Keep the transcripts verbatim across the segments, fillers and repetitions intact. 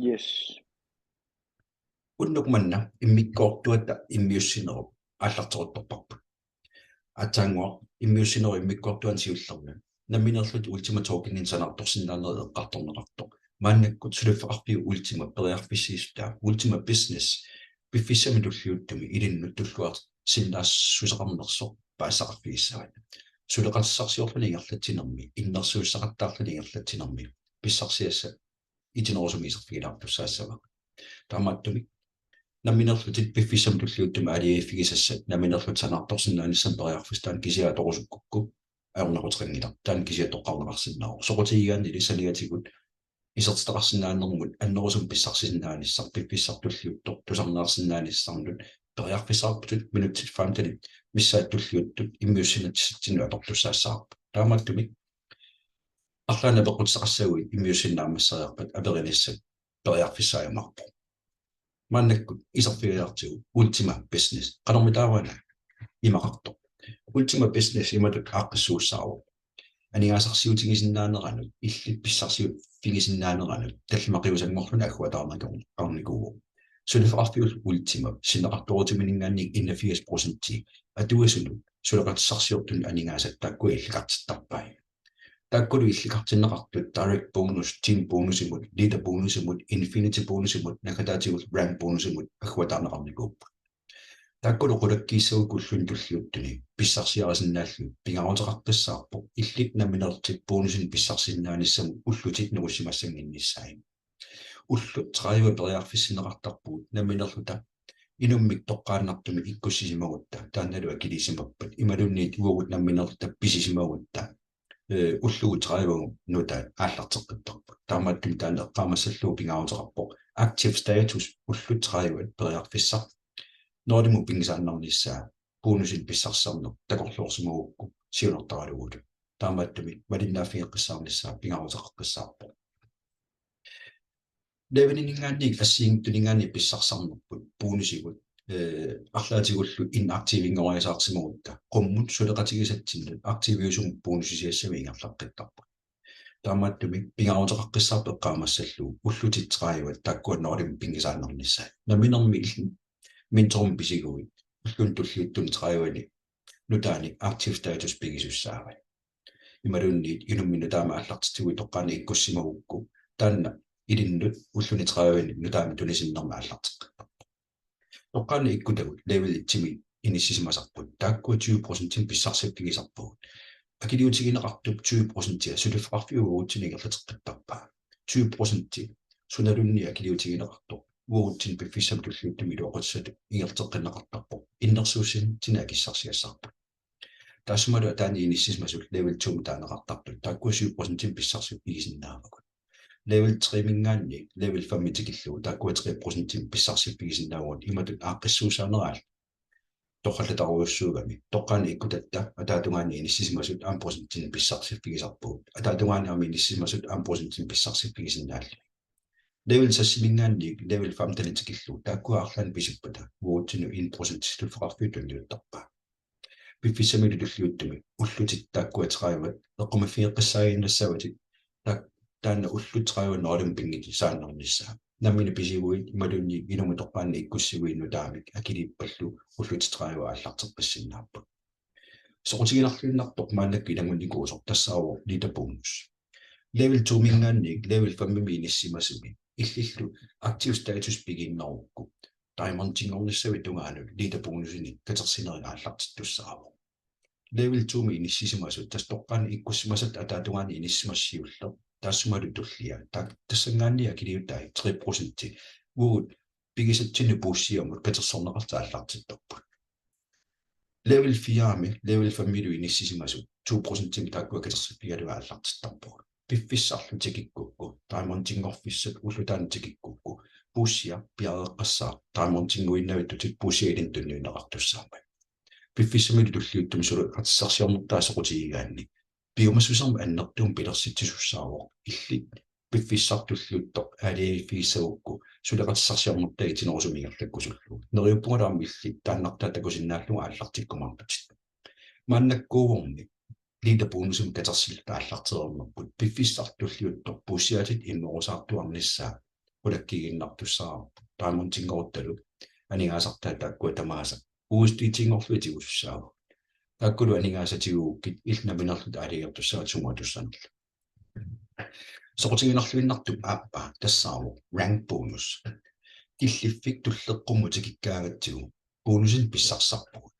Yes. Unnuk manna immikkoortuata immiussinerup aallarteruttorparput. Aatsaannguaq immiussinerup immikkoortuani siullermi nammineerlutit Ultima Tokeninik sanaartorsinnaanerit eqqartorneqartoq. Maannakkut suliffeqarfiup Ultima periarfissiissutaa, Ultima Business, piffissami tulliuttumi ilinnut tulluarsinnaassuseqarnersoq paasisaqarfigissavat. Suleqatissarsiorluni ingerlatsinermi, innersuussaqattaarluni ingerlatsinermi pissarsiassat itinerusumik iserfigilaartussaassavagut. Taamaattumik nammineerlutit piffissami tulliuttumi aalajangiiffigisassat nammineerlutit sanaartorsinnaanissamut periarfissaq taanna kisiat atorusukkukku ajornaquteqanngilaq. Taanna kisiat toqqarneqarsinnaavoq. Soqutigigaanni saniatigut isertitaqarsinnaanermut annerusumik pissarsisinnaanissaq piffissaq tulliuttoq tusarnaarsinnaanissannut periarfissaqarputut minutsit femtenit missaat tulliuttut immiussinatsitsinnut atortussaassavarput. Taamaattumik arlaannik apeqqutissaqassaguit immiussineq naammasseriarpat aperinissat periarfissaajumaarpoq. Maannakkut iserfigilaartigu Ultima Business. Qanormitaava una imaqartoq? Ultima Business imatut aaqqissuussaavoq. Aningaasarsiutigisinnaaneranut, illit pissarsiffigisinnaaneraanut tallimaqiusanngorluni agguataarnikuuvoq. Suliffeqarfiup Ultimap sinneqartoorutiminninngaanniit enogfirs procenti atuisunut suleqatissarsiortunut aningaasat taakkua illikartittarpai. Taakkulu illikartinneqartut direct bonus, team bonusimut, leader bonusimut, infinity bonusimut, naggataatigut rank bonusimut agguataarneqarnikuupput. Taakkulu qulakkiissagukku ulluni tulliuttuni pissarsiarisinnaallugu pingaaruteqaqqissaarpoq illit nammineerlutit bonusinik pissarsisinnaanissamut ullutit nungussimassannginnissaat. Ullut tredive periarfissinneqartarpugut nammineerluta inummik toqqaannartumik ikkussisimagutta, taannalu akiliisimappat, imaluunniit uagut nammineerluta pisisimagutta, eh, ullut tredive nutaat aallarteqqittarput. Taamaattumik taanna eqqaamassallugu pingaaruteqarpoq active status ullut tredive periarfissaq nulimut pinngisaannarnissaa bonusinik pissarsisarneq takorloorsimagukku siunertaralugulu. Taamaattumik malinnaaffigeqqissaarnissaa pingaaruteqaqqissaarpoq. Levelininngaanniit assigiinngitsuninngaanniit pissarsisarnerput bonusigut, eh, arlaatigullu inaktivinngoriasaarsimagutta qummut suleqatigisatsinnut aktiviusumut bonusisiassamik ingerlaqqittarput. Taamaattumik pingaaruteqaqqissaarpoq eqqaamassallugu ullutit tredive taakkua nulimut pinngisaannarnissaat. Namminermi illit minterimik pisiguit ulluni tulliuttuni tredive nutaanik active status pigisussaavat. Imaluunniit inummik nutaamik aallartitsiguit toqqaannaq ikkussimagukku, taanna ilinnut ulluni tredive nutaamik tunisinnermik aallarteqqipparput. Toqqaannaq ikkutagut level et-imik inissisimasarput, taakkua tyve procentimik pissarsiffigisarpagut. Akiliutigineqartup tyve procentia suliffeqarfiup uagutsinnut ingerlateqqittarpaa. Tyve procenti sunaluunniit akiliutigineqartoq uagutsinnut piffissami tulliuttumi iluaqutissatut ingerlateqqinneqartarpoq. Innersuussinitsinnut akissarsiassarput. Taassumalu ataani inissisimasut level two-mut taaneqartartut taakkua syv procentimik pissarsiffigisinnaavagut. Level three-minngaanniit level fem-it tikillugu taakkua tre procentimik pissarsiffigisinnaavagut, imatut aaqqissuussaaneraat torrallatarujussuugami. Toqqaannaq ikkutatta ataatungaani inissisimasut aamma procentinik pissarsiffigisarpagut. Ataatungaani aamma inissisimasut aamma procentinik pissarsiffigisinnaallugit. Level seks-iminngaanniit level femten-it tikillugu taakkua arlaannik pisippata uagutsinnut en procent suliffeqarfiup tunniuttarpaa. Piffissamilu tulliuttumi ullutit taakkua tredive eqqumaffigeqqissaaginnassavatit, taak-, taanna ullut tredive nulimut pinngisaannarnissaa. Nammineq pisiguit imaluunniit inummik toqqaannaq ikkussiguit nutaamik akiliippallu ullutit tredive aallarteqqissinnaapput. Soqutiginarluinnartoq maannakkut ilanngunnikuusoq tassaavoq leader bonus. Level two-minngaanniit level fem-imi inissisimasumi illillu active status pigiinnarukku diamondinngornissavit tungaanut leader bonusinik katersinerit aallartittussaavoq. Level two-mi inissisimasut, tassa toqqaannaq ikkussimasat ataatungaani inissisimasut siulleq, taassumalu tullia, ta-, tassanngaanniit akiliutai tre procenti uagut pigisatsinnut puussiamut katersorneqartut aallartittarput. Level fire-mi level fem-ilu inissisimasut to procentimik taakkua katersiffigalugit aallartittarpagut. Piffissarlu tikikkukku, diamondinngorfissat ulloq taanna tikikkukku, puussia piareeqqassaaq, diamondinnguinnavittutit puussia ilinnut tunniunneqartussaammat. Piffissamilu tulliuttumi suleqatissarsiornertaa soqutigigaanni piumassusermik annertuumik pilersitsisussaavoq illit piffissaq tulliuttoq aalajangiiffigissagukku suleqatissarsiornertaa itinerusumik ingerlakkusullugu. Neriuppungalu aamma illit taannartaa takusinnaallugu aallartikkumaartutit. Maannakkuuvormi leader bonusimik katersilluta aallartereernerput piffissaq tulliuttoq puussiatit immerusaartuarnissaa qulakkiiginnartussaavarput. Diamondinngorutta aningaasartaat taakkua tamaasa U S D T-nngorlugit tigusussaavagut. Taakkulu aningaasat tigugukkit illit nammineerlutit aalajangertussaavat sumut atussanerlugu. Soqutiginarluinnartup aappaa tassaavoq rank bonus. Killiffik tulleq qummut tikikkaangatsigu bonusinik pissarsisarpugut.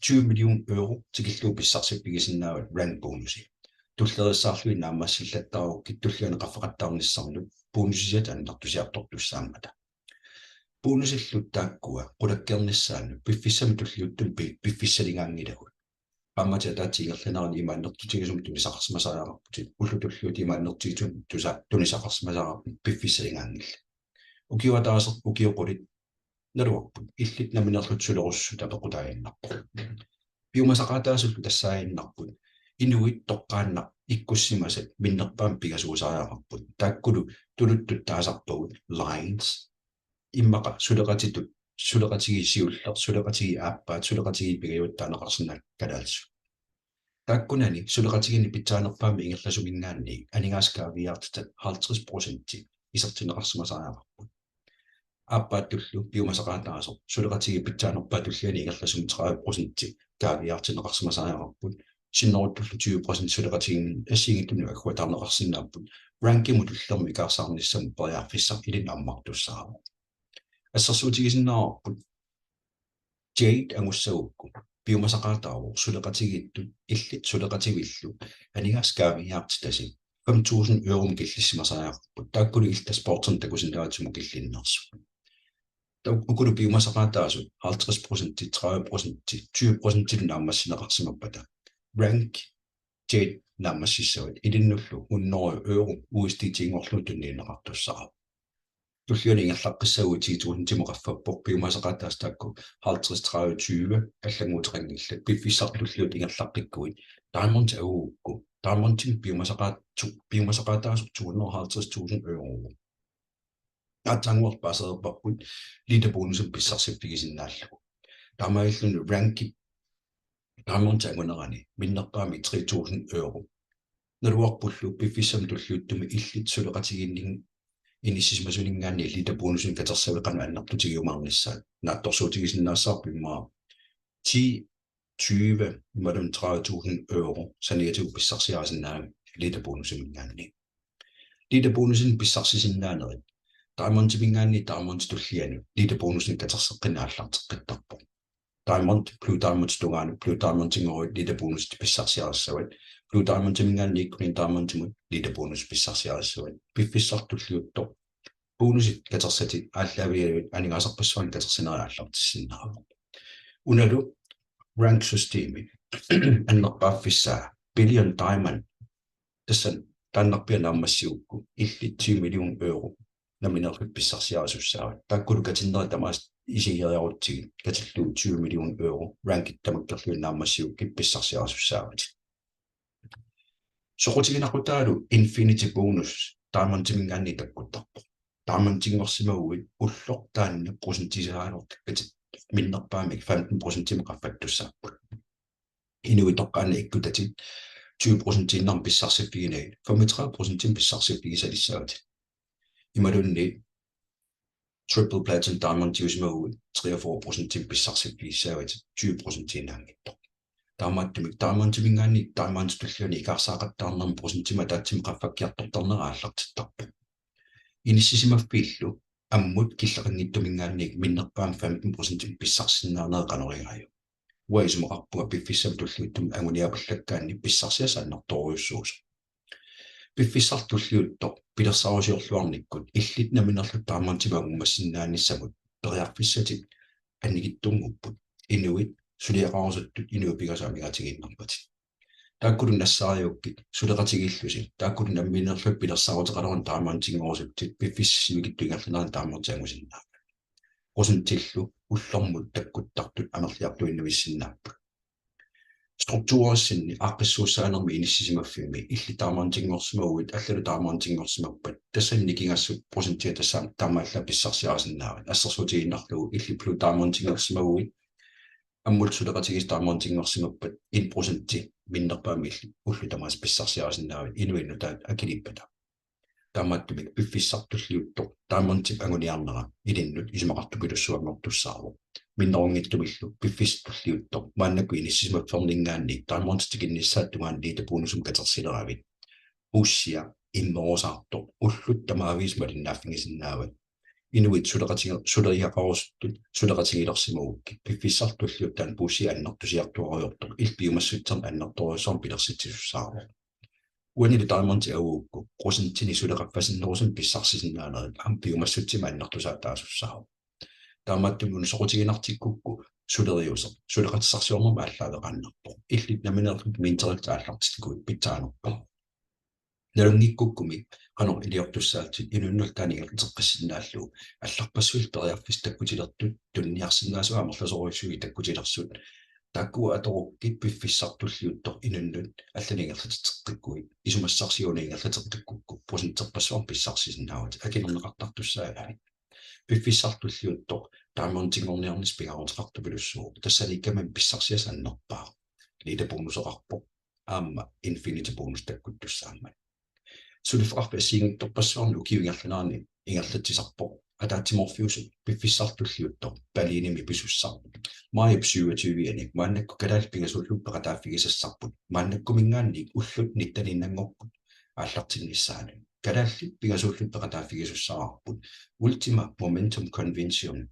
Tyve million euro tikillugu pissarsiffigisinnaavat rank bonusi. Tulleriissaarlugit naammassillattaarukkit tullianut qaffaqattaarnissannut bonusisiat annertusiartortussaammata. Bonusillu taakkua qulakkeernissaannut piffissami tulliuttumi pi-, piffissaligaanngilagut. Qaammatit ataatsip ingerlanerani imaannertutigisumik tunisaqarsimasariaqarputit, ullut tulliuttut imaannertutigisumik tusa-, tunisaqarsimasariaqarputit piffissaligaanngillat. Ukioq ataaseq, ukiut qulit naluarput, illit nammineerlutit sulerusuttut apeqqutaaginnarput. Piumasaqaataasullu tassaaginnarput, inuit toqqaannaq ikkussimasat minnerpaamik pingasuusariaqarput. Taakkulu tuluttut taasarpagut lines, immaqa suleqatitut, suleqatigiit siulleq, suleqatigiit aappaat, suleqatigiit pingajuat taaneqarsinnaasut kalaallisut. Taakkunani suleqatigiinni pitsaanerpaamik ingerlasuminngaanniit aningaasat kaaviiaartitat halvtreds procenti isertinneqarsimasariaqarput. Aappaattullu piumasaqaataasoq suleqatigiit pitsaanerpaat tullianut ingerlasumut tredive procenti kaaviiaartinneqarsimasariaqarput. Sinneruttullu tyve procent suleqatigiinni assigiinngitsunut agguataarneqarsinnaapput. Rankimut tullermut ikaarsaarnissamut periarfissaq ilinnut ammartussaavoq. Assersuutigisinnaavarput Jade angussagukku piumasaqaataavoq suleqatigiittut illit suleqativillu aningaasat kaaviiaartitasi fem tusind euromut killissimasariaqarput. Taakkulu illit sportsinut takusinnaavat sumut killinnersut. Taak-, ukulu piumasaqaataasut halvtreds procenti, tredive procenti, tyve procenti naammassineqarsimappata rank Jade naammassissavat ilinnullu hundrede euro U S D T-nngorlugu tunniunneqartussaavoq. Tullianut ingerlaqqissaguit ti tusindimut qaffappoq, piumasaqaataasut taakku halvtreds, tredive, tyve allannguuteqanngillat. Piffissaq tulliuttoq ingerlaqqikkuit Diamond angugukku, Diamondimi piumasaqaat-, tu-, piumasaqaataasoq to hundrede og halvtreds tusind euro. Aatsaannguaq paasereerparput leader bonusimik pissarsiffigisinnaalluni. Taamaalilluni ranki Diamond angunerani minnerpaamik tre tusind euro. Naluarpullu piffissami tulliuttumi illit suleqatigiinni inissisimasuminngaanniit leader bonusinik katersavat qanoq annertutigiumaarnissaat. Naatsorsuutigisinnaassavarput immaqa ti, tyve imaluunniit tredive tusind euro saniatigut pissarsiarisinnaavat leader bonusiminngaanniit. Leader bonusinik pissarsisinnaanerit Diamondiminngaanniit Diamond tullianut leader bonusinik katerseqqinnaq aallarteqqittarpoq. Diamond, Blue Diamond tungaanut, Blue Diamondinngoorit leader bonusit pissarsiarissavat. Blue Diamondiminngaanniit Green Diamondimut leader bonus pissarsiarissavat. Piffissaq tulliuttoq bonusit katersatit aallaavigalugit aningaasarpassuarnik katersinerit aallartissinnaavagut. Unalu rank systemi annerpaaffissaa Billion Diamond, tassa taannarpiaq naammassigukku illit ti million euro nammineerlutit pissarsiarisussaavat. Taakkulu katinnerit tamaasa isigeriarutsigit katillugu tyve million euro rankit tamakkerlugit naammassigukkit pissarsiarisussaavat. Soqutiginaqutaalu Infinity Bonus Diamondiminngaanniit takkuttarpoq. Diamondinngorsimaguit ulloq taanna procentisaalertakkatit minnerpaamik femten procentimut qaffattussaapput. Inuit toqqaannaq ikkutatit tyve procentiinnarmik pissarsiffiginagit femogtredive procentimik pissarsiffigisalissavatit. Imaluunniit Triple Platinum Diamondiusimaguit treogfyrre procentimik pissarsiffigissavat tyve procentiinnaanngitsoq. Taamaattumik Diamondiminngaanniit Diamond tullianut ikaarsaaqattaarnermi procentimik ataatsimik qaffakkiartortarnera aallartittarpoq. Inissisimaffiillu ammut killeqanngitsuminngaanniit minnerpaamik femten procentimik pissarsisinnaanerit qanoq igaajuk? Uanga isumaqarpunga piffissami tulliuttumi anguniapallakkaanni pissarsiassat annertoorujussuusoq. Piffissaq tulliuttoq pilersaarusiorluarnikkut illit nammineerlutit Diamondimik angummassinnaanissamut periarfissatit annikitsunnguupput, inuit suliaqarusuttut inuit pingasut amigaatigiinnarpatit. Taakkulu nassaariukkit suleqatigiillusi, taakkulu nammineerlutit pilersaaruteqaleruni Diamondinngorusuttit piffissap sivikitsup ingerlanerani Diamondit angusinnaavat. Procentillu ullormut takkuttartut amerliartuinnavissinnaapput. Strukturissinni aaqqissuussaanermi inissisimaffimmi illit Diamondinngorsimaguit, allanut Diamondinngorsimappat, tassani nikingassut procentia tassaammata taamaallaat pissarsiarisinnaavat. Assersuutigiinnarlugu illit Blue Diamondinngorsimaguit, ammut suleqatigiissut Diamondinngorsimappat, en procenti minnerpaamik illit ullut tamaasa pissarsiarisinnaavat inuit nutaat akiliippata. Taamaattumik piffissaq tulliuttoq Diamondip anguniarnera ilinnut isumaqartupilussuanngortussaavoq. Minnerunngitsumillu piffissaq tulliuttoq maannakkut inissisimaffeerninngaanniit Diamondit tikinnissaata tungaanut Leader bonusumik katersileravit, puussia immerusaartoq ullut tamaaviisa malinnaaffigisinnaavat. Inuit suleqatiga-, suleriaqarusuttut suleqatigilersimagukkit piffissaq tulliuttoq taanna puussia annertusiartuarujoortoq illit piumassutsinni annertoorujussuarmik pilersitsisussaavoq. Uanilu Diamondi angugukku procentinik suleqaffasinnerusumik pissarsisinnaanerit aamma piumassutsimik annertusaataasussaavoq. Taamaattumik una soqutiginartikkukku suleriuseq suleqatissarsiornermik aallaaveqaannarpoq. Illit nammineerlutit minterillutit aallartitiguit pitsaanerpaaq. Nalunngikkukkummi qanoq iliortussaallutit inunnullu taanna ingerlateqqissinnaallugu allarpassuillu periarfissat takkutilertut tuniniarsinnaasut amerlasoorujussuit takkutilersut. Taakku atorukkit piffissaq tulliuttoq inunnut allanut ingerlateqqikkuit, isumassarsiorneq ingerlateqqikkukku procenterpassuarnik pissarsisinnaavat, akilerneqartartussaalavit. Piffissaq tulliuttoq Diamondinngorniarnissaq pingaaruteqartupilussuuvoq, tassaniikkami pissarsiassaq annerpaaq. Leader bonuseqarpoq aamma Infinity bonus takkuttussaammat. Suliffeqarfik assigiinngitsorpassuarni ukiup ingerlanerani ingerlatsisarpoq ataatsimoorfiusoq piffissaq tulliuttoq Berlinimi pisussaq. Majip syvogtyve-ani maannakkut kalaallit pingasuulluta peqataaffigisassarput, maannakkuminngaanniit ullut nitteniinnanngorput aallartinnissaanut. Kalaallit pingasuulluta peqataaffigisussaavarput Ultima Momentum Convention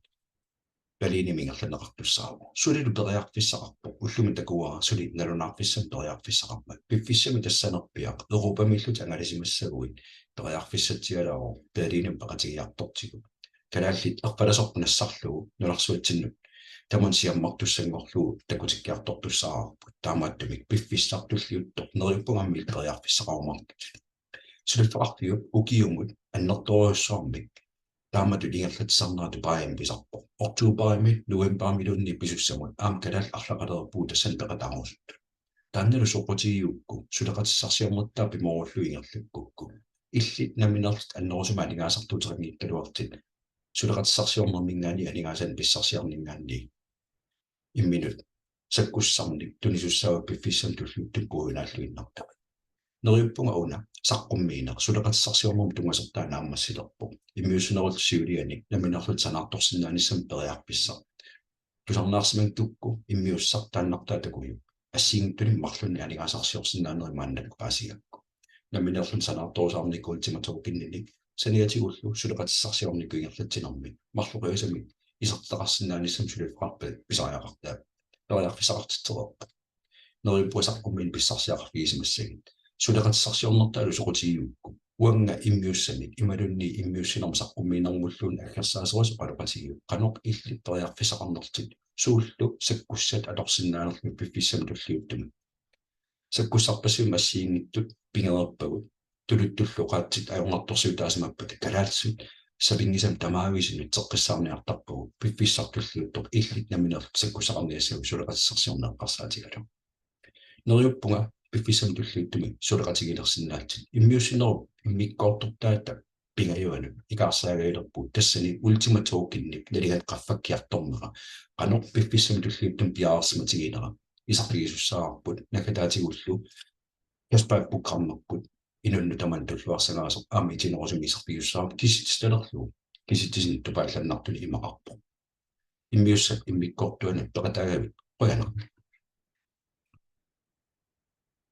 Berlinimi ingerlanneqartussaavoq. Sulilu periarfissaqarpoq, ullumi takuara suli nalunaarfissamik periarfissaqarmat. Piffissami tassanerpiaq Europamiillutit angalasimassaguit periarfissatsialaavoq Berlinimi peqatigiartortigut. Kalaallit erfalasorput nassarlugu nunarsuatsinnut tamanut siammartussanngorlugu takutikkiartortussaavarput. Taamaattumik piffissaq tulliuttoq neriuppunga aamma illit periarfissaqarumaartutit. Suliffeqarfiup ukiumut annertoorujussuarmik taamatut ingerlatsisarnera Dubaimi pisarpoq. Oktoberimi novemberimiluunniit pisussamut aamma kalaallit arlaqalereerpugut tassani peqataarusuttut. Taannalu soqutigigukku suleqatissarsiornertaa pimoorullugu ingerlakkukku, illit nammineerlutit annerusumik aningaasartuuteqanngikkaluarlutit suleqatissarsiornerminngaanniit aningaasanik pissarsiarninngaanniit imminut sakkussarnik tunisussaavat piffissami tulliuttumi puigunaalluinnartunik. Neriuppunga una saqqummiineq suleqatissarsiornermut tunngasortaa naammassilerpoq. Immiussinerullutik siuliani nammineerlutik sanaartorsinnaanissamut periarfissaq. Tusarnaarsimanngikkukkit immiussaq taannartaa takujuk. Assigiinngitsunik marlunnik aningaasarsiorsinnaanerit maannakkut paasigakku. Nammineerluni sanaartorusaarnikuuvoq Ultima Tokeninik saniatigullu suleqatissarsiornikkut ingerlatsinermi marloqiusamik isertitaqarsinnaanissamut suliffeqarfik pisariaqartaa periarfissaqartitsereerpoq. Neriuppunga saqqummiineq pissarsiaqarfigisimassagit. Suleqatissarsiornertaalu soqutigigukku uanga immiussamik imaluunniit immiussinermut saqqummiinermulluunniit aggersaasorisat oqaloqatigiuk qanoq illit periarfissaqarnerlutit, suullu sakkussat atorsinnaanerlugit piffissami tulliuttumi. Sakkussarpassuit assigiinngitsut pigereerpagut, tuluttullu oqaatsit ajornartorsiutaasimappata kalaallisut sapinngisamik tamaaviisa nutseqqissaarniartarpagut, piffissaq tulliuttoq illit nammineerlutit sakkussaqarniassaguit suleqatissarsiorneq eqqarsaatigalugu. Neriuppunga piffissami tulliuttumi suleqatigilersinnaallutit immiussinerup immikkoortortaata pingajuanut ikaarsaagajalerpugut, tassani Ultima Tokenip nalinganik qaffakkiartornera qanoq piffissami tulliuttumi piareersimatiginera iserfigisussaavarput, naggataatigullu cashback programmerput inunnut tamanut tulluarsagaasoq aamma itinerusumik iserfigissavarput kisitsitalerlugu, kisitsisinut tupaallannartunik imaqarpoq. Immiussap immikkoortuanut peqataagavit qujanaq.